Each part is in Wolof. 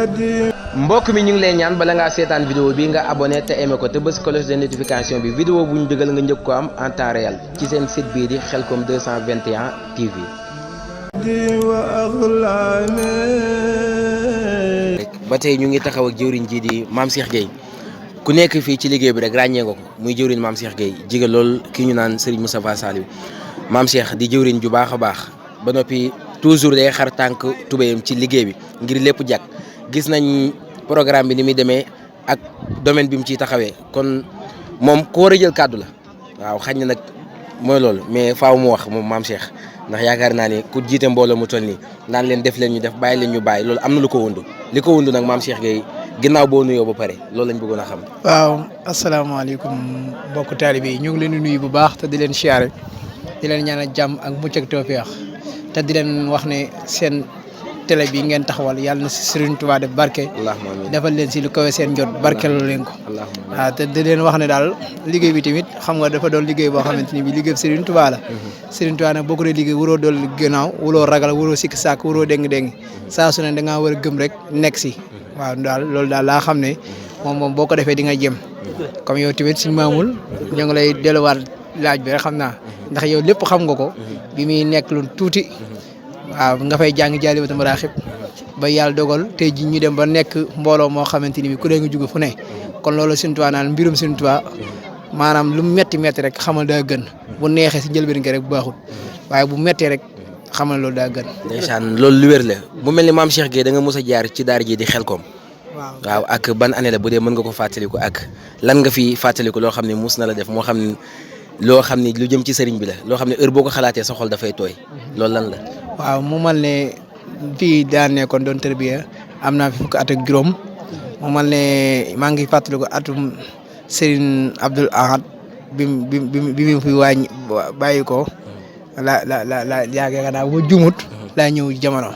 mbokk mi ñu ngi lay ñaan bala ngaa seetaan vidéo bi nga abonné te aimé ko te bës cloche de notification bi vidéo bu ñu dugal nga njëkk ko am en temps réel ci seen site bii di Khelcom 221 TV. ba tey ñu ngi taxaw ak jëwriñ ji di Mame Cheikh Gueye ku nekk fii ci liggéey bi rek ràññee nga ko muy jëwriñ Mame Cheikh Gueye jige lool ki ñu naan Serigne Moustapha Saliou Mame Cheikh di jëwriñ ju baax a baax ba noppi toujours day xar tànk tubéyam ci liggéey bi ngir lépp jag gis nañ programme bi ni muy demee ak domaine bi mu ciy taxawee kon moom ku war a jël kàddu la waaw xañ na nag mooy loolu mais faaw mu wax moom Mame Cheikh ndax yaakaar naa ni ku jiite mbooloo mu toll nii naan leen def leen ñu def bàyyi leen ñu bàyyi loolu am na lu ko wundu li ko wundu nag Mame Cheikh Gueye ginnaaw boo nuyoo ba pare loolu lañ bëggoon a xam. waaw asalaamaaleykum mbokk taalibe yi ñu ngi leen di nuyu bu baax te di leen siyaare di leen ñaanal jàmm ak mucc ak tawfeex te di leen wax ne seen télé bi ngeen taxawal yàlla na si Serigne Touba def barke. defal leen si lu kawe seen jot barkeeloo leen ko. waaw te di leen wax ne daal liggéey bi tamit xam nga dafa doon liggéey boo xamante ni bi liggéey Serigne Touba la. Serigne Touba nag boo ko dee liggéey waroo dool gannaaw waroo ragal waroo sikk sàkk waroo déng-déng saa su ne da ngaa war a gëm rek nekk si. waaw daal loolu daal laa xam ne moom boo ko defee di nga jëm comme yow tamit suñu maamul ñoo ngi lay delluwaat laaj bi rek xam naa ndax yow lépp xam nga ko bi muy nekk lu tuuti. waaw nga fay jàng Jaalibatul Maraaxib ba yàlla dogal tey ji ñu dem ba nekk mbooloo moo xamante ni bi ku dee nga jóge fu ne kon loolu Sëriñ Tuubaa naan mbirum Sëriñ Tuubaa maanaam lu metti rek xamal daa gën bu neexee si njëlbeen gi rek bu baaxul waaye bu mettee rek xamal loolu daa gën. ndeysaan loolu lu wér la mu mel ni Mame Cheikh Gueye da nga mos a jaar ci daara ji di Khelcom. waaw ak ban année la bu dee mën nga ko fàttaliku ak lan nga fi fàttaliku loo xam ne mus na la def moo xam ne loo xam ne lu jëm ci sëriñ bi la loo xam ne heure boo ko xalaatee sa xol dafay tooy loolu lan la. waaw mu mal ne fii daan nekkoon doon tërbiya am naa fi fukki at ak juróom mu mal ne maa ngi fàttaliku atum Serigne Abdoul Ahad bi mu fi bàyyi ko la yaakaar naa ba jumut laa ñëw jamono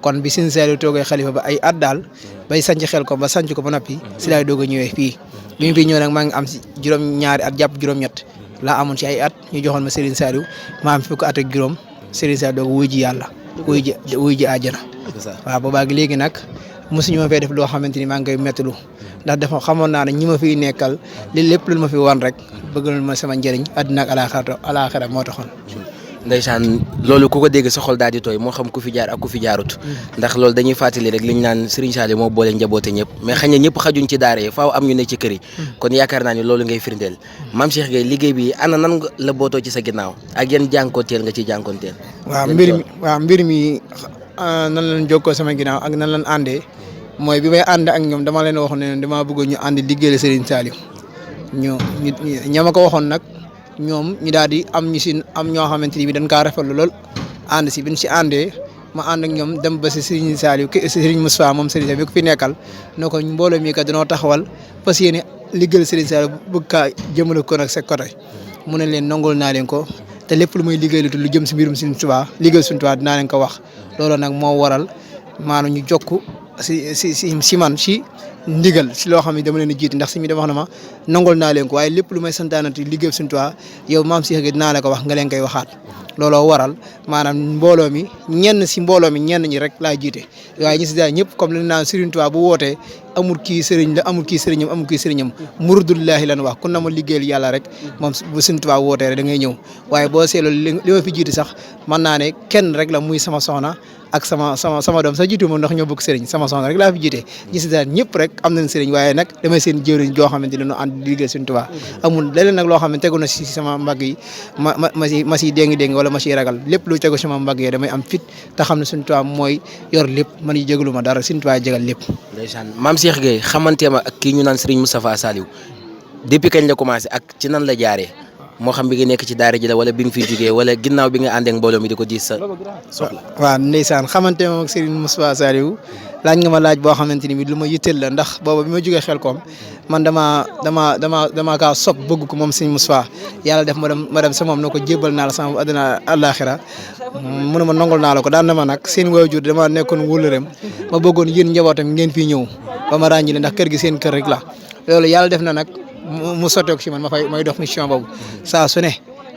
kon bi Serigne Saliou toogee xalifa ba ay at daal bay sanc Khelcom ba sanc ko ba noppi si laay doog a ñëwee fii bi mu fi ñëw nag maa ngi am si juróom-ñaari at jàpp juróom-ñett laa amoon ci ay at ñu joxoon ma Serigne Saliou maa am fi fukki at ak juróom Serigne Saliou doog wuy ji yàlla wuy ji àjjana waaw boobaag léegi nag mosuñu ma fee def loo xamante ni maa ngi koy méttalu ndax dafa xamoon naa ne ñi ma fiy nekkal li lépp lu ma fi wan rek bëggal ma sama njëriñ àddina ak alaaxira moo taxoon. ndeysaan loolu ku ko dégg sa xol daal di tooy moo xam ku fi jaar ak ku fi jaarut ndax loolu dañuy fàttali rek liñ naan Serigne Saliou moo boole njaboote ñëpp mais xëy na ñëpp xajuñ ci daara yi faaw am ñu ne ci kër yi kon yaakaar naa ni loolu ngay firndeel Mame Cheikh Gueye liggéey bi ana nan la bootoo ci sa ginnaaw ak yan jànkoonteel nga ciy jànkoonteel. waaw mbir mi nan lañ jokkoo sama ginnaaw ak nan lañ àndee mooy bi may ànd ak ñoom dama leen waxoon ne dama bëgg ñu ànd liggéeyal Serigne Saliou ña ma ko waxoon nag ñoom ñu daal di am ñoo xamante ni bi dañ kaa rafetlu lool ànd si biñ si àndee ma ànd ak ñoom dem ba si Serigne Saliou Serigne Moustapha moom Serigne Saliou bi ko fi nekkal ne ko mbooloo mi kat dañoo taxawal fas yéene liggéeyal Serigne Saliou bëgg kaa jëmale ko nag sa côté mu ne leen nangul naa leen ko te lépp lu muy liggéey lu jëm si mbirum Serigne Touba liggéeyal Serigne Touba dinaa leen ko wax loolu nag moo waral maanaam ñu jokk si man si ndigal si loo xam ne dama leen a jiite ndax si mi dama wax na ma nangol naa leen ko waaye lépp lu may santaanati liggéey Sëriñ Tuubaa yow Mame Cheikh Gueye dinaa la ko wax nga leen koy waxaat looloo waral maanaam mbooloo mi ñenn ñi rek laa jiite waaye ñi si daal ñëpp comme li naan Sëriñ Tuubaa bu wootee amul kii sëriñ la amul kii sëriñam muridullaahi lan wax ku na ma liggéeyal yàlla rek moom bu Sëriñ Tuubaa wootee rek da ngay ñëw waaye boo seetloo li ma fi jiite sax mën naa ne kenn rek la muy sama soxna ak sama doom sax jiitu moom ndax ñoo bokk sëriñ sama soxna rek laa fi jiite ñi si daal ñëpp rek am nañ sëriñ waaye nag damay seen jëwriñ joo xamante ne dañoo ànd liggéey Sëriñ Tuubaa amul leneen nag loo xam ne tegu na si sama mbagg yi ma si déngi wala ma siy ragal lépp lu tegu sama mbagg yi damay am fit te xam ne Sëriñ Tuubaa mooy yor lépp man yi jégalu ma dara Sëriñ Tuubaa jégal lépp. ndeysaan Mame Cheikh Gueye xamanteema ak kii ñu naan Serigne Moustapha Saliou depuis kañ la commencé ak ci nan la jaaree moo xam bi nga nekk ci daara ji la wala bi nga fiy jógee wala ginnaaw bi nga ànd ak mbooloo mi di ko diis sa soxla. waaw ndeysaan xamante moom ak Serigne Moustapha Saliou laaj nga ma laaj boo xamante ni bi lu ma yitteel la ndax booba bi ma jógee Khelcom man dama kaa sopp bëgg ko moom Serigne Moustapha yàlla def ma dem sa moom na ko jébbal naa la sama àddina àllaaxira mu ne ma nongol naa la ko daan na ma nag seen waajur dama nekkoon wóllëreem ma bëggoon yéen njabootam ngeen fii ñëw ba ma ràññi ndax kër gi seen kër rek la loolu yàlla def na nag mu sotteeku si man may dox mission boobu saa su ne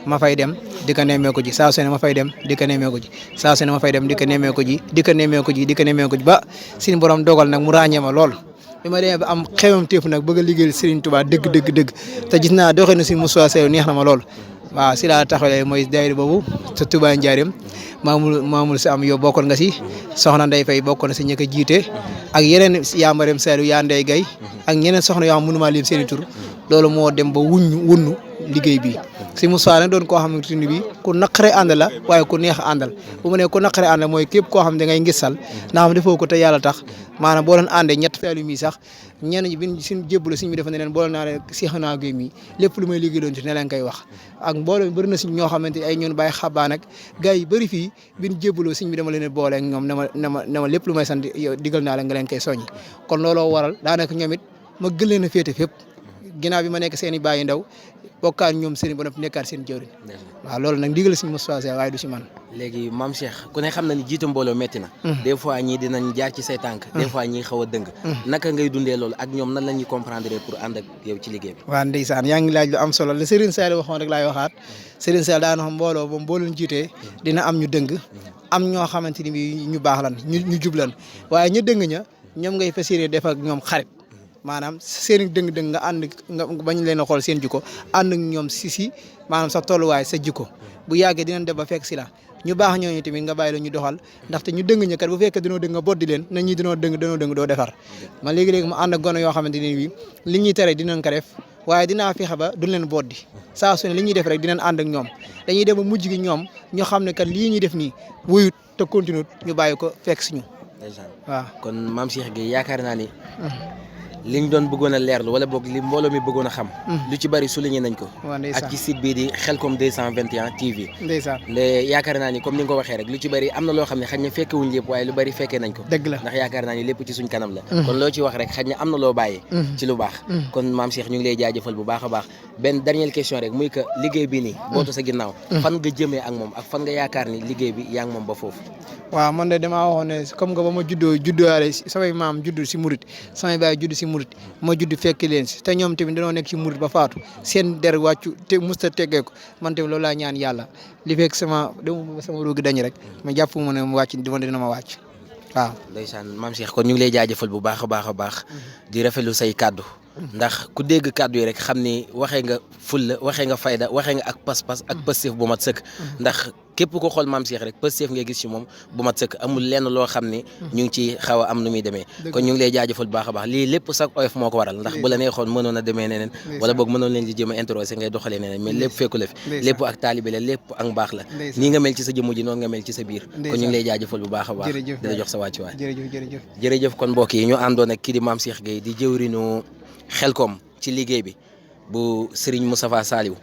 ma fay dem di ko nemmeeku ji saa su ne ma fay dem di ko nemmeeku ji saa su ne ma fay dem di ko nemmeeku ji di ko nemmeeku ji di ko nemmeeku ji ba suñu borom dogal nag mu ràññee ma lool. bi ma demee ba am xewam téef nag bëgg a liggéeyal Serigne Touba dëgg te gis naa doxee na si Moussa Seye neex na ma lool waaw si laa taxawalee mooy daayira boobu sa Touba Njaareem maamul si am yow bokkoon nga si soxna Ndeye Faye bokkoon na si ñëkk a jiite ak yeneen Yamarem Saliou yaa Ndeye Gaye ak ñeneen soxna yoo xam mënuma lim seen i tur loolu moo dem ba wunnu liggéey bi si Moussa nag doon koo xamante ni bii ku naqare ànd la waaye ku neex a àndal bu mu ne ku naqare ànd mooy képp koo xam da ngay ngisal ndax defoo ko te yàlla tax maanaam boo doon àndee ñett Saliou mi sax ñenn ñi biñ suñ jébbalu suñ bi defa ne leen boole naa leen Cheikh naa Gueye mi lépp lu may liggéey doon ci ne leen koy wax ak mbooloo bëri na suñ ñoo xamante ay ñoon bàyyi xabaan ak gars yi bëri fii biñ jébbaloo suñ bi dama leen boole ak ñoom ne ma lépp lu may sant yow digal naa la nga leen koy soññi kon looloo waral daanaka ñoom it ma gën leen a féete fépp ginnaaw bi ma nekk seen i bàyyi ndaw bokkaat ñoom seen i ba noppi nekkaat seen jëwriñ waaw loolu nag digal suñu Moustapha Seye waaye du si man léegi maam Cheikh ku ne xam na ni jiitu mbooloo métti na des fois ñii dinañ jaar ci say tànk des fois ñii xaw a dëng naka ngay dundee loolu ak ñoom nan la ñuy comprendre pour ànd ak yow ci liggéey bi waaw ndeysaan yaa ngi laaj lu am solo la Serigne Saliou waxoon rek laay waxaat Serigne Saliou daana xam mbooloo ba mbooloo jiitee dina am ñu dëng am ñoo xamante ni bi ñu baax lan ñu jublan waaye ñu dëng ña ñoom ngay fas yéene def ak ñoom xarit maanaam seen dëng-dëng nga ànd nga bañ leen a xool seen jikko ànd ak ñoom si maanaam sa tolluwaay sa jikko bu yàggee dinañ def ba fekk si la ñu baax ñooñu tamit nga bàyyi la ñu doxal ndaxte ñu dëng ñi kat bu fekkee dinoo dëng nga boddi leen na ñi dinoo dëng doo defar man léegi-léegi mu ànd ak gone yoo xamante ne bi li ñuy tere dinañ ko def waaye dinaa fexe ba duñ leen boddi saa su ne li ñuy def rek dinañ ànd ak ñoom dañuy dem ba mujj gi ñoom ñu xam ne kat lii ñuy def nii wuyut te continue ñu bàyyi ko fekk si ñu waaw kon maam Cheikh Gueye yaakaar naa ni liñ doon bëggoon a leerlu wala boog li mbooloo mi bëggoon a xam lu ci bari souligné nañ ko ak ci site bii di Khelcom 221 TV yaakaar naa ni comme ni nga ko waxee rek lu ci bari am na loo xam ne xëy na fekkewuñ lépp waaye lu bari fekkee nañ ko dëgg la ndax yaakaar naa ni lépp ci suñ kanam la kon loo ci wax rek xëy na am na loo bàyyee ci lu baax kon maam Cheikh ñu ngi lay jaajëfal bu baax a baax benn dernière question rek muy que liggéey bi nii bootu sa ginnaaw fan nga jëmee ak moom ak fan nga yaakaar ni liggéey bi yaa ngi moom ba foofu waaw man de damaa waxoon ne comme que ba ma juddowaale samay maam judd si murit samay baay judd si murit ma judd fekk leen si te ñoom tamit dañoo nekk si murit ba faatu seen der wàccu te musta teggee ko man tamit loolu laa ñaan yàlla li fekk sama roogi dañ rek ma jàpp mu ne mu wàcc dina ma wàcc waaw ndeysaan maam Cheikh kon ñu ngi lay jaajëfal bu baax a baax di rafetlu say kàddu ndax ku dégg kàddu yi rek xam ni waxee nga fulla waxee nga fayda waxee nga ak pas-pas ak pësteef bu mat sëkk ndax képp ko xool maam Cheikh rek pësteef ngay gis ci moom bu mat sëkk amul lenn loo xam ni ñu ngi ci xaw a am nu muy demee kon ñu ngi lay jaajëfal bu baax a baax lii lépp sax oyof moo ko waral ndax bu la neexoon mënoon a demee neneen wala boog mënoon leen di jéem a introsé ngay doxalee neneen mais lépp fekku la fi lépp ak taalibe la lépp ak mbaax la nii nga mel ci sa jëmm ji noonu nga mel ci sa biir kon ñu ngi lay jaajëfal bu baax a baax di la jox sa wàccuwaay jërëjëf kon mbokk yi ñu àndoon ak kii di maam Cheikh Gueye di jëwrinu Khelcom ci liggéey bi bu Serigne Moustapha Saliou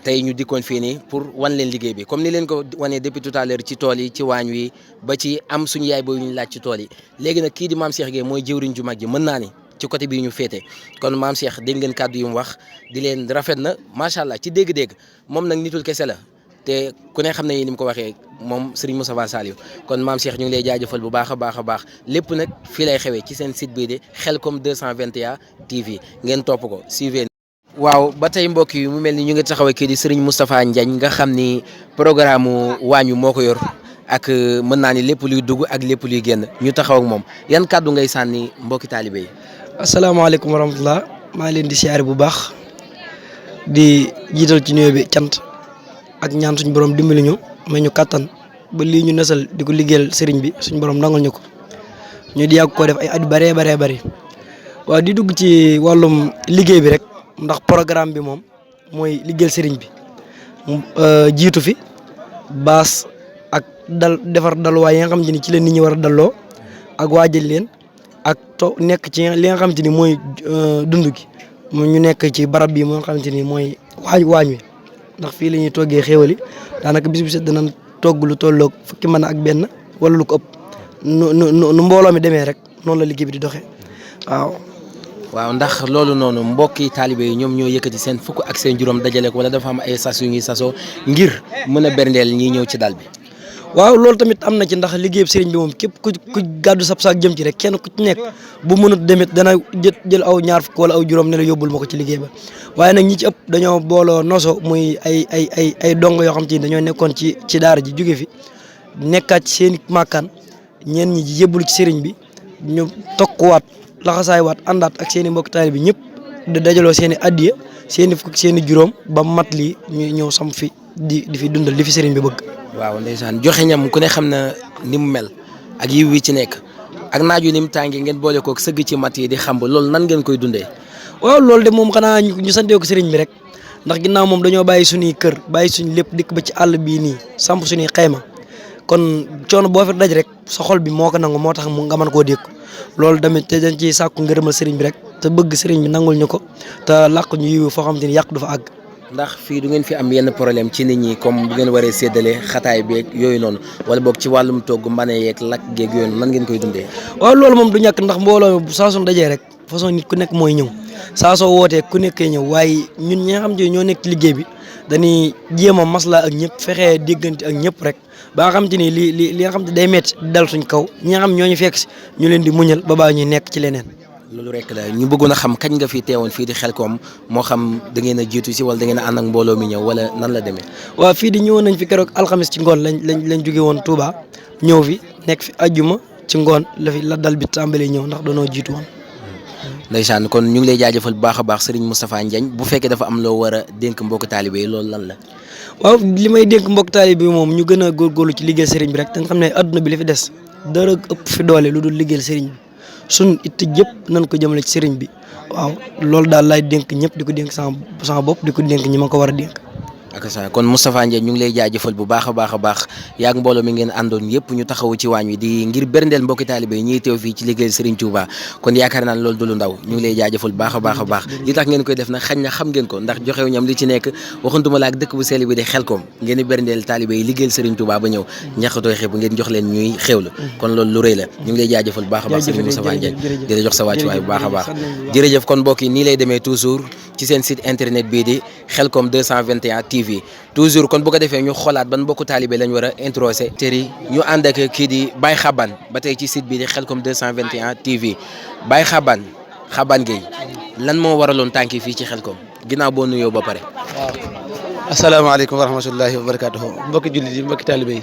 tey ñu dikkoon fii nii pour wan leen liggéey bi comme ni leen ko wanee depuis tout à l'heure ci tool yi ci waañ wi ba ci am suñu yaay boobu ñu laaj ci tool yi léegi nag kii di maam Cheikh Gueye mooy jëwriñ ju mag ji mën naa ni ci côté bii ñu féete kon maam Cheikh dégg ngeen kàddu yu mu wax di leen rafet na macha allah ci dégg-dégg moom nag nitul kese la te ku ne xam ne ni mu ko waxee moom Serigne Moustapha Saliou kon maam Cheikh ñu ngi lay jaajëfal bu baax a baax lépp nag fii lay xewee ci seen site bii di Khelcom 221 TV ngeen topp ko suivez. waaw ba tey mbokk yi mu mel ni ñu ngi taxawee kii di Serigne Moustapha Ndiagne nga xam ni programme waañ wi moo ko yor ak mën naa ni lépp luy dugg ak lépp luy génn ñu taxaw ak moom yan kàddu ngay sànni mbokki taalibe yi. asalaamaaleykum wa rahmatulah maa ngi leen di siyaare bu baax di jiital ci nuyoo bi cant ak ñaan suñu borom dimbali ñu may ñu kattan ba lii ñu nasal di ko liggéeyal sëriñ bi suñu borom nangal ñu ko ñu di yàgg koo def ay at yu bëree bëri waaw di dugg ci wàllum liggéey bi rek ndax programme bi moom mooy liggéeyal sëriñ bi jiitu fi baas ak defar daluwaay yi nga xam te ni ci la nit ñi war a dalloo ak waajal leen ak nekk ci li nga xamante ni mooy dund gi ñu nekk ci barab bi moo nga xamante ni mooy waañ wi ndax fii la ñuy toggee xéewali daanaka bis bu set danañ togg lu tolloog fukki mën ak benn wala lu ko ëpp nu mbooloo mi demee rek noonu la liggéey bi di doxee waaw ndax loolu noonu mbokki taalibe yi ñoom ñoo yëkkati seen fukk ak seen juróom dajale ko wala dafa am ay sas yu ñuy sasoo ngir mën a berndeel ñiy ñëw ci dal bi. waaw loolu tamit am na ci ndax liggéeyub sëriñ bi moom képp ku gàddu sab saak jëm ci rek kenn ku ci nekk bu mënut demit dana jël aw ñaar fukk wala aw juróom ne la yóbbul ma ko ci liggéey ba waaye nag ñi ci ëpp dañoo booloo noso muy ay dong yoo xam te ni dañoo nekkoon ci daara ji jóge fi nekkaat ci seen i màkkaan ñeen ñi yëbbulu ci sëriñ bi ñu tokkuwaat laxasaay waat àndaat ak seen i mbokk taalibe bi ñëpp di dajaloo seen i addiya seen i fukk seen i juróom ba mat lii ñu ñëw sam fi di fi dundal li fi sëriñ bi bëgg. waaw ndeysaan joxe ñam ku ne xam na ni mu mel ak yiw wi ci nekk ak naaju ni mu tàngee ngeen boole kook sëgg ci mat yi di xam loolu nan ngeen koy dundee. waaw loolu de moom xanaa ñu santee ko sëriñ bi rek ndax ginnaaw moom dañoo bàyyi suñuy kër bàyyi suñu lépp dikk ba ci àll bii nii samp suñuy xayma kon coono boo fi daj rek sa xol bi moo ko nangu moo tax mu nga mën koo dékku loolu tamit te dañ ciy sàkku ngërëmal sëriñ bi rek te bëgg sëriñ bi nangul ñu ko te làq ñu yiw foo xam te ni yàq du fa àgg. ndax fii du ngeen fi am yenn problème ci nit ñi comme bu ngeen waree séddale xataay beeg yooyu noonu wala boog ci wàllum togg mbane yeeg lakk geeg yooyu noonu nan ngeen koy dundee. waaw loolu moom du ñàkk ndax mbooloo saa suñ dajee rek façon nit ku nekk mooy ñëw saa soo wootee ku nekkee ñëw waaye ñun ñi nga xam te ñoo nekk ci liggéey bi dañuy jéem a maslaa ak ñëpp fexee déggante ak ñëpp rek ba nga xam te ni li nga xam te day métti dal suñ kaw ñi nga xam ñoo ñu fekk si ñu leen di muñal ba baa ñuy nekk ci leneen. loolu rek la ñu bëggoon a xam kañ nga fi teewoon fii di Xelcom moo xam da ngeen a jiitu si wala da ngeen a ànd ak mbooloo mi ñëw wala nan la demee. waaw fii di ñëwoon nañ fi keroog alxamis ci ngoon lañ jóge woon Touba ñëw fi nekk fi ajjuma ci ngoon la dal bi tàmbalee ñëw ndax doonoo jiitu woon. ndeysaan kon ñu ngi lay jaajëfal bu baax a baax Serigne Moustapha Ndiagne bu fekkee dafa am loo war a dénk mbokk taalibe yi loolu lan la. waaw li may dénk mbokk taalibe bi moom ñu gën a góorgóorlu ci liggéey Serigne bi rek te nga xam ne adduna bi li fi des dara ëpp fi doole lu dul liggéeyal Serigne bi suñ it yëpp nañ ko jëmale ci sëriñ bi waaw loolu daal laay dénk ñëpp di ko dénk sama bopp di ko dénk ñi ma ko war a dénk. ak sa kon Moustapha Ndiagne ñu ngi lay jaajëfal bu baax a baax a baax yaag mbooloo mi ngeen àndoon yëpp ñu taxawu ci waañ wi di ngir berndeel mbokki taalibe yi ñuy teew fii ci liggéey Serigne Touba kon yaakaar naa loolu du lu ndaw ñu ngi lay jaajëfal bu baax a baax a baax li tax ngeen koy def nag xañ na xam ngeen ko ndax joxew ñam li ci nekk waxantuma la ak dëkk bu sell bi di Xelcom ngeen di berndeel taalibe yi liggéeyal Serigne Touba ba ñëw ñaxatooy xeeb ngeen jox leen ñuy xewlu kon loolu lu rëy la ñu ngi lay jaajëfal bu baax a baax Serigne Moustapha Ndiagne di la jox sa wàccuwaay bu baax a baax jërëjëf kon mbokk yi nii lay demee toujours ci seen site internet bii di Xelcom 221 TV toujours kon bu ko defee ñu xoolaat ban mbokku taalibe lañ war a introsé teri ñu ànd ak kii di Baye Xaban ba tey ci site bi di Xelcom 221 TV Baye Xaban Gueye lan moo waraloon tànki fii ci Xelcom ginnaaw boo nuyoo ba pare. waaw asalaamaaleykum wa rahmatullahi wa barakatuhu mbokki jullit yi mbokki taalibe yi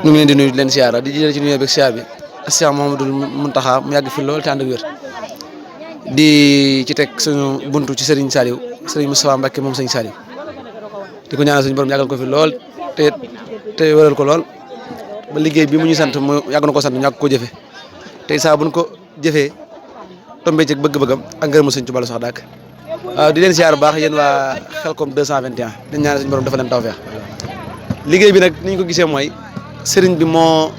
ñu ngi leen di nuyu di leen siyaara di jëlee ci nuyoo beeg siyaar bi Cheikh Mouhamadoul Mountakha mu yàgg fi lool te ànd ak wér di ci teg suñu buntu ci Serigne Saliou Serigne Moustapha Mbacké moom Serigne Saliou di ko ñaanal suñu borom yàggal ko fi lool te wéral ko lool ba liggéey bi mu ñu sant mu yàgg na ko sant ñàkk ko jëfe tey saa buñ ko jëfee tombé ci bëgg-bëggam ak ngërëmu Sëñ Tuubaa sax dàkk waaw di leen siyaar bu baax yéen waa Xelcom 221 dañ ñaanal suñu borom dafa leen tawfeex liggéey bi nag ni ñu ko gisee mooy sëriñ bi moo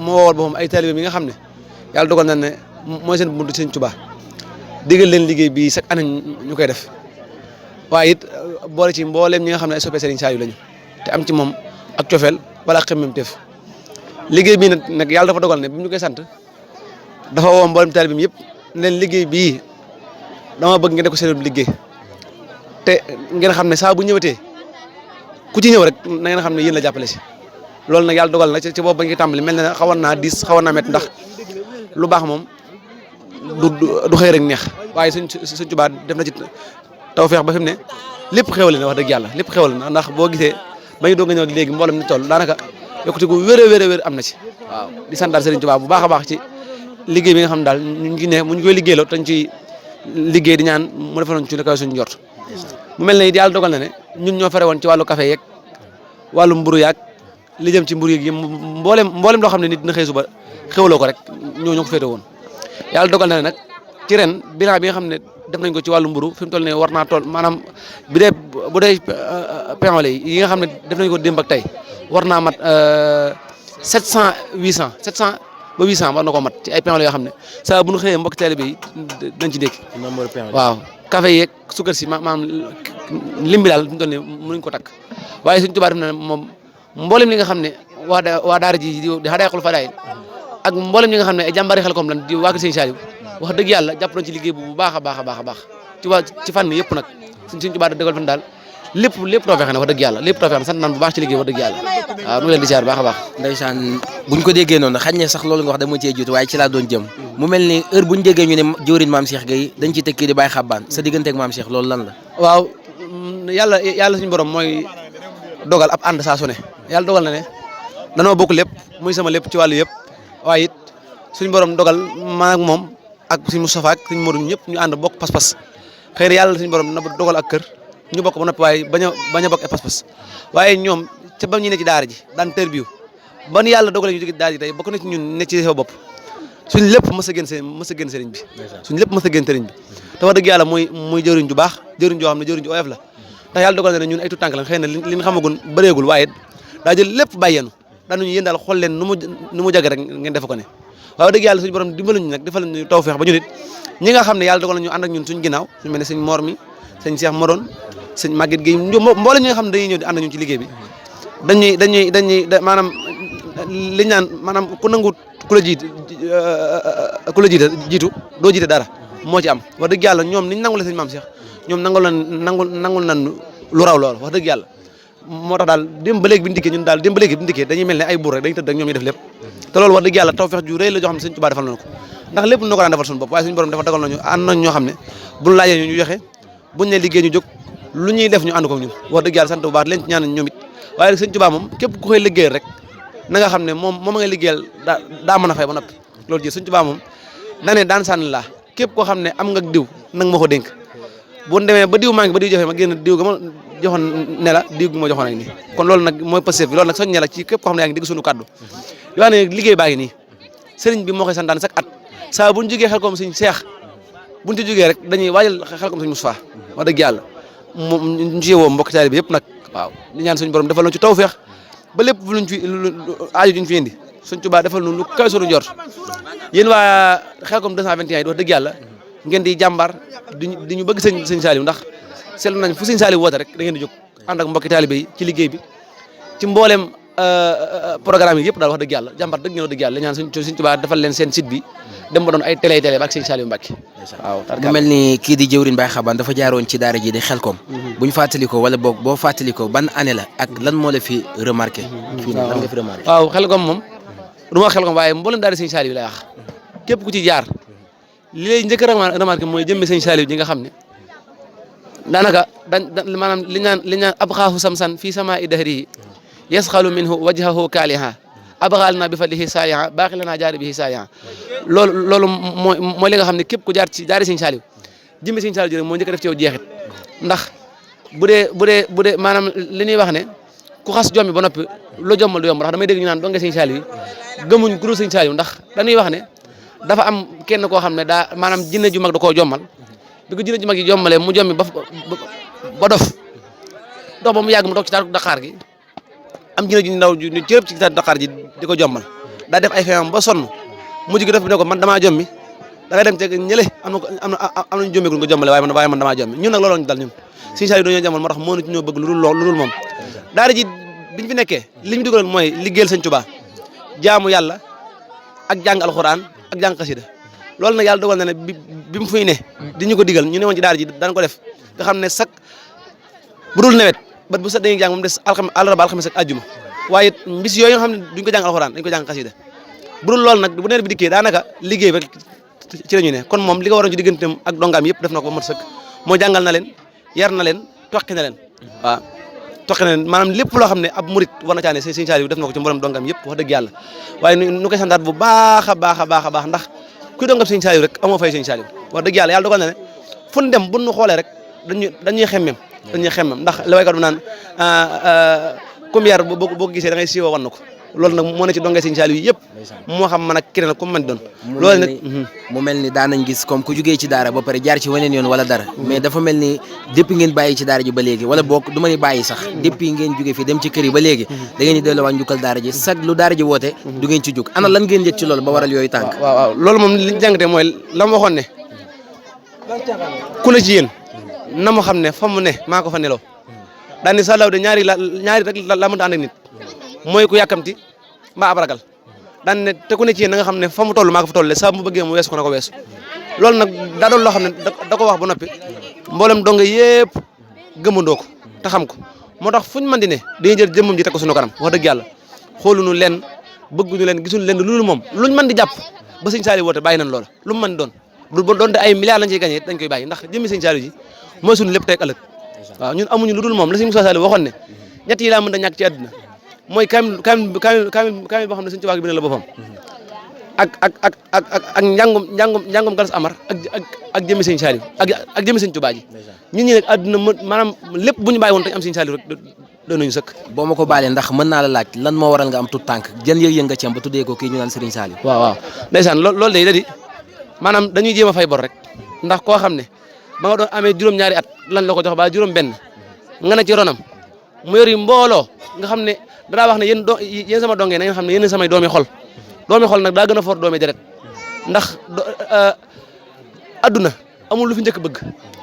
woowal boppam ay taalibe yi nga xam ne yàlla dogal na ne mooy seen buntu Sëñ Tuubaa digal leen liggéey bi chaque année ñu koy def waaye it boole ci mbooleem ñi nga xam ne ay soppee Serigne Saliou lañu te am ci moom ak cofeel wala xemmem teef liggéey bii nag yàlla dafa dogal ne bi ñu koy sant dafa woo mboolem taalibe bi yëpp ne leen liggéey bii dama bëgg ngeen def ko seen liggéey te ngeen xam ne saa bu ñëwatee ku ci ñëw rek na ngeen xam ne yéen la jàppale si loolu nag yàlla dogal na ci boobu bañ koy tàmbali mel na xawoon naa diis xawoon naa met ndax lu baax moom du xëy rek neex waaye suñ Tuubaa def na ci tawfeex ba fi mu ne lépp xewale na wax dëgg yàlla lépp xewale na ndax boo gisee ba ñu doog a ñëw léegi mboolem ni toll daanaka yokkute gu wér a wér am na ci waaw di santaal Serigne Touba bu baax a baax ci liggéey bi nga xam ne daal ñu ngi ne mu ñu koy liggéeyloo tañ ci liggéey di ñaan mu defaloon ci nekk suñu njort mu mel ne it yàlla dogal na ne ñun ñoo fare woon ci wàllu café yeeg wàllu mburu yaag li jëm ci mburu yeeg yi mboolem loo xam ne nit dina xëy suba xewloo ko rek ñoo ko féete woon yàlla dogal na ne nag ci ren bilan bi nga xam ne def nañ ko ci wàllu mburu fi mu toll ne war naa toll maanaam bu dee pain au lait yi nga xam ne def nañ ko démb ak tey war naa mat 700 ba 800 war na koo mat ci ay pain au lait yoo xam ne saa bu ñu xëyee mbokk taalibe yi dañ ci ndékki waaw café yeeg sukkar si maanaam lim bi daal fi mu toll ne mënuñ ko takk waaye Sëñ Tuubaa def na moom mboolem li nga xam ne waa daara ji di Hadiyaqul Fadaa'il ak mboolem ñi nga xam ne ay jàmbari Xelcom lan di waa Sëñ Saliou wax dëgg yàlla jàpp nañ ci liggéey bu baax a baax a baax a baax ci fànn yëpp nag Sëñ Tuubaa da dëggal fan daal lépp tawfeex na wax dëgg yàlla lépp tawfeex na sant naan bu baax ci liggéey wax dëgg yàlla waaw nu leen di siyaar baax a baax ndeysaan buñ ko déggee noonu xañ ne sax loolu nga wax dama cee jiitu waaye ci laa doon jëm mu mel ni heure buñ déggee ñu ne jëwriñ maam Cheikh Gueye dañ ci tekki di bàyyi xabbaan sa diggante ak maam Cheikh loolu lan la waaw yàlla suñu borom mooy dogal ab ànd saa su ne yàlla dogal na ne danoo bokk lépp muy sama lépp ci wàllu yëpp waaye it suñu borom dogal man ak moom ak suñu Moustapha ak suñu Modou ñëpp ñu ànd bokk pas-pas xëy na yàlla suñu borom na dogal ak kër ñu bokk ba noppi waaye bañ a bokk ay pas-pas waaye ñoom ca ba ñu ne ci daara ji daan tërbiyu ba ni yàlla dogalee ñu jóge ci daara ji tey bokk na ci ñun ne ci sa bopp suñ lépp mës a génn sëriñ bi suñ lépp mës a génn sëriñ bi te wax dëgg yàlla muy jëriñ ju baax jëriñ joo xam ne jëriñ ju oyof la ndax yàlla dogal na ne ñun ay tuut tànk la xëy na li ñu xamagun bëreegul waaye daa jël lépp bàyyeenu daanuñu yéen daal xool leen nu mu jage rek ngeen def ko ne waaye dëgg yàlla suñu borom dimbaluñu nag defal ñu tawfeex ba ñu nit ñi nga xam ne yàlla dogal na ñu ànd ak ñun suñ ginnaaw suñu mel ne sëñ Mor mi sëñ Cheikh Modone sëñ Maguette Gueye mboolem ñi nga xam ne dañuy ñëw di ànd ak ñun ci liggéey bi dañuy maanaam liñ naan maanaam ku nangu ku la jiitu doo jiite dara moo ci am wax dëgg yàlla ñoom niñ nangul la sëñ Maam Cheikh ñoom nangul nan lu raw lool wax dëgg yàlla moo tax daal démb ba léegi bi ndikkee ñun daal démb ba léegi bi ndikkee dañuy mel ne ay buur rek dañuy tëdd ak ñoom ñu def lépp te loolu wax dëgg yàlla tawfeex ju rëy la joo xam ne sëñ Tuubaa defal nañu ko ndax lépp nu ko daan defal suñu bopp waaye suñu borom dafa dogal nañu ànd nañ ñoo xam ne buñ laajee ñu joxe buñ ne liggéey ñu jóg lu ñuy def ñu ànd ko ñun wax dëgg yàlla sant bu baax leen ci ñaan ñoom it waaye rek sëñ Tuubaa moom képp ku koy liggéeyal rek na nga xam ne moom nga liggéeyal daa mën a fay ba noppi loolu ji sëñ Tuubaa moom na ne daan sànni laa képp koo xam ne am nga diw nag ma ko dénk bu demee ba diw maa ngi ba diw joxe ma génn diw ga ma joxoon ne la diw gi ma joxoon ak nii kon loolu nag mooy passif bi loolu nag soññe la ci képp koo xam ne yaa ngi dégg suñu kàddu yoo xam ne liggéey baa ngi nii sëriñ bi moo koy santaan chaque at saa buñ jógee xel koom suñ seex buñ ci jógee rek dañuy waajal xel koom suñ Moustapha wax dëgg yàlla moom ñu ci woo mbokk taalibe bi yëpp nag waaw di ñaan suñu borom defal ñu ci tawfeex ba lépp luñ fi aaju juñ fi indi suñ Tuubaa defal ñu lu kaw suñu njort yéen waa Xelcom 221 yi wax dëgg yàlla ngeen di jàmbaar di ñu bëgg sëñ Saliou ndax seetlu nañ fu sëñ Saliou woote rek da ngeen di jóg ànd ak mbokki taalibe yi ci liggéey bi ci mbooleem programme yi yëpp daal wax dëgg yàlla jàmbaar dëgg ngeen wax dëgg yàlla ñaan suñ Tuubaa defal leen seen site bi dem ba doon ay télé ba ak sëñ Saliou Mbacke waaw mu mel ni kii di jëwriñ Baye Xabaan dafa jaaroon ci daara ji di Xelcom buñ fàttalikoo wala boog boo fàttalikoo ban année la ak lan moo la fi remarqué fii lan nga fi remarqué waaw Xelcom moom du ma Xelcom waaye mboolem daara sëñ Saliou lay wax képp ku ci jaar li lay njëkk a remarqué mooy jëmmi sëñ Saliou ji nga xam ne daanaka maanaam li ñaan ab xaafu samsan fii sama i dahrihi yasxalu minhu wajhahu kaaliha abxaalna bi fadlihi saayiha baaxi lanaa jaari bihi saayiha loolu mooy li nga xam ne képp ku jaar ci jaari sëñ Saliou jëmmi sëñ Saliou ji rek moo njëkk a def ci yow jeexit ndax bu dee maanaam li ñuy wax ne ku xas jommi ba noppi lu jommal du yomb ndax damay dégg ñu naan donge sëñ Saliou yi gëmuñ ku dul sëñ Saliou ndax dañuy wax ne dafa am kenn koo xam ne daa maanaam jinne ju mag da koo jommal bi ko jinne ju mag yi jommalee mu jommi ba dof dox ba mu yàgg mu toog ci taatu Dakar gi am jinne ju ndaw ju cërëb ci taatu Dakar ji di ko jommal daa def ay feemam ba sonn mujj gi dof bi ne ko man damaa jommi da ngay dem ci ñële am nañu jommegul nga jommale waaye man damaa jommi ñun nag looloo ñu dal ñun sëñ Saliou dañoo jommal moo tax mënuñu ñoo bëgg lu dul moom daara ji biñ fi nekkee li ñu dugaloon mooy liggéeyal sëñ Tuubaa jaamu yàlla ak jàng alxuraan ak jàng xasida loolu nag yàlla dogal na ne bi mu fuy ne di ñu ko digal ñu ne woon ci daara ji daan ko def nga xam ne chaque bu dul nawet bat bu set dañuy jàng moom des àllarba alxames ak àjjuma waaye bis yooyu nga xam ne duñ ko jàng alxuraan dañ ko jàng xasida bu dul loolu nag bu nawet bi dikkee daanaka liggéey ba ci la ñu ne kon moom li ko waroon ci digganteem ak dongaam yëpp def na ko ba mat sëkk moo jàngal na leen yar na leen toqi na leen waaw toqi na leen maanaam lépp loo xam ne ab murit war na caane sëñ Saliou def na ko ci mboolem dongaam yëpp wax dëgg yàlla waaye nu koy santaat bu baax a baax ndax kuy dongam sëñ Saliou rek amoo fay sëñ Saliou wax dëgg yàlla dogal na ne fu ñu dem bu ñu xoolee rek dañuy xemmem ndax la waykat bu naan comme yar boo ko gisee da ngay siiwoo wan na ko loolu nag moo ne ci dongee sëñ Saliou yëpp moo xam man ak keneen comme man doon loolu nag mu mel ni daan nañ gis comme ku jugee ci daara ba pare jaar ci weneen yoon wala dara mais dafa mel ni depuis ngeen bàyyi ci daara ji ba léegi wala boog du ma ni bàyyi sax depuis ngeen jóge fii dem ci kër yi ba léegi da ngeen di delloowaat njukkal daara ji sax lu daara ji woote du ngeen ci jóg ana lan ngeen yëg ci loolu ba waral yooyu tànk waaw loolu moom li ñu jàngatee mooy la ma waxoon ne ku ne ci yéen na mu xam ne fa mu ne maa ko fa neloo daan ni salaw de ñaari rek la mënta ànd ak nit mooy ku yàkkamti mbaa ab ragal daan ne te ku ne ci yéen na nga xam ne fa mu toll maa ko fa toll saa mu bëggee mu weesu ko na ko weesu loolu nag daa doon loo xam ne da ko wax ba noppi mboolem donga yëpp gëmandoo ko te xam ko moo tax fuñ mën di ne dañuy jël jëmmam ji teg ko suñu kanam wax dëgg yàlla xooluñu leen bëgguñu leen gisuñu leen loolu moom luñ mën di jàpp ba sëñ Saliou woote bàyyi nañ loola lu mu mën doon doonte ay milliards lañ ciy gagné dañ koy bàyyi ndax jëmmi sëñ Saliou ji mooy suñu lépp tey ëllëg waaw ñun amuñu lu dul moom la sëñ Moussa Saliou waxoon ne ñett yi laa mën a ñàkk ci àdduna mooy kaamil boo xam ne sëñ Tuubaa bi ne la boppam ak njàngum galas amar ak jëmmi sëñ Saliou ak jëmmi sëñ Tuubaa ji ñun ñi nag àdduna maanaam lépp bu ñu bàyyi woon te am sëñ Saliou rek doon nañu sëkk. boo ma ko baalee ndax mën naa la laaj lan moo waral nga am tut tànk jën yëg-yëg nga ci am ba tuddee ko kii ñu naan Serigne Saliou. waaw ndeysaan loolu day da di maanaam dañuy jéem a fay bor rek ndax koo xam ne ba nga doon amee juróom-ñaari at lan la ko jox ba juróom-benn nga ne ci ronam mu yori mbooloo nga xam ne danaa wax ne yéen sama dongee na ngeen xam ne yéen samay doomi xol nag daa gën a fort doomi deret ndax adduna amul lu fi njëkk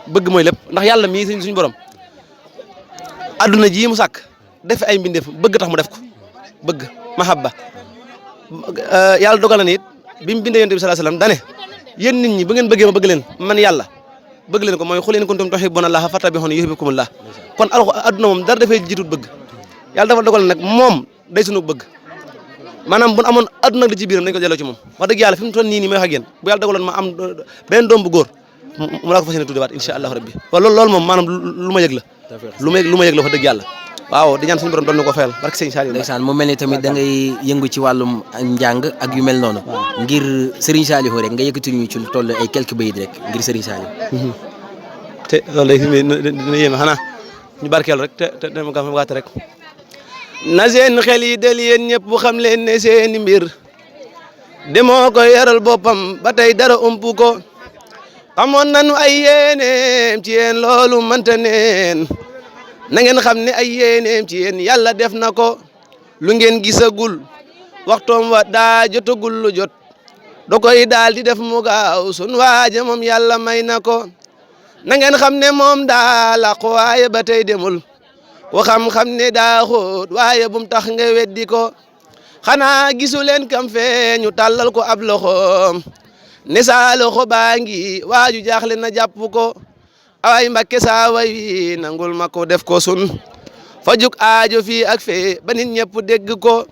bëgg mooy lépp ndax yàlla mii suñu borom adduna ji mu sàkk def ay mbindeef bëgg tax mu def ko bëgg mahabba yàlla dogal na ni it bi mu bindee yonent bi sallallahu alayhi wasallam dane yéen nit ñi bu ngeen bëggee ma bëgg leen man yàlla bëgg leen ko mooy xul in kuntum tuhibbuna Allaha fattabi'uni yuhibbukumullah kon adduna moom dara dafay jiitut bëgg yàlla dafa dogal nag moom day sunu bëgg maanaam bu ñu amoon adduna li ci biiram dañ ko delloo ci moom wax dëgg yàlla fi mu toll nii may wax ak yéen bu yàlla dogaloon ma am beneen doom bu góor mu laa ko fas yéene tuddewaat insha allahu rabbi waaw loolu moom maanaam lu ma yëg la lu ma yëg la wax dëgg yàlla waaw di ñaan suñu borom doon na ko fayal barke sëñ Saliou ndeysaan mu mel ni tamit da ngay yëngu ci wàllum njàng ak yu mel noonu ngir Serigne Saliou rek nga yëkkati ñu ci lu toll ay quelques bayit rek ngir Serigne Saliou te loolu day dina yéeme xanaa ñu barkeel rek te dama gàtt rek na seen xel yi del yéen ñëpp bu xam leen ne seeni mbir demoo ko yaral boppam ba tey dara umpu ko xamoon nañu ay yéeneem ci yéen loolu mënta neen na ngeen xam ne ay yéeneem ci yéen yàlla def na ko lu ngeen gisagul waxtoom wa daa jotagul lu jot do koy daal di def mu gaaw sun waaja moom yàlla may na ko na ngeen xam ne moom daa làqu waaye ba tey demul ko xam-xam ne daa xóot waaye bum tax nga weddi ko xanaa gisu leen kam fee ñu tàllal ko ab loxoom ne saa loxo baa ngi waaju jaaxle na jàpp ko ay Mbakke saa way wi nangul ma ko def ko sun fa juk aajo fii ak fee ba nit ñëpp dégg ko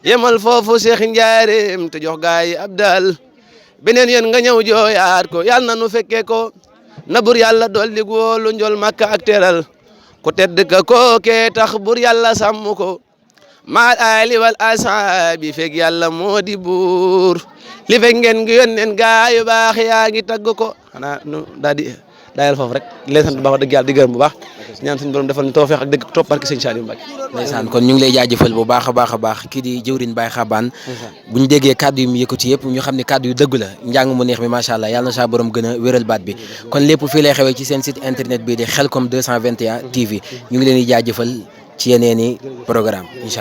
yemal foofu Cheikh Njaareem te jox gaay ab dal beneen yéen nga ñëw jooyaat ko yàlla na nu fekkee ko na bur yàlla dolli góolu njol Makka ak teral ko tedd ka kooke tax bur yàlla sàmm ko maal ali wal asaabi fekk yàlla moo di buur li fekk ngeen ngi yónneen gaay yu baax yaa ngi tagg ko xanaa nu daal di daayal foofu rek leen sant bu baax dëgg yàlla di gërëm bu baax ñaan suñu borom defal ñu tawfeex ak dëgg topp barke sëñ Saliou Mbacké ndeysaan kon ñu ngi lay jaajëfal bu baax a baax kii di jëwriñ Baye Xabane bu ñu déggee kàddu yi mu yëkkati yëpp ñu xam ne kàddu yu dëgg la njàng mu neex mi macha allah yàlla na saa borom gën a wéral baat bi kon lépp fii lay xewee ci seen site internet bi di Khelcom 221 TV ñu ngi leen di jaajëfal ci yeneeni programme incha allah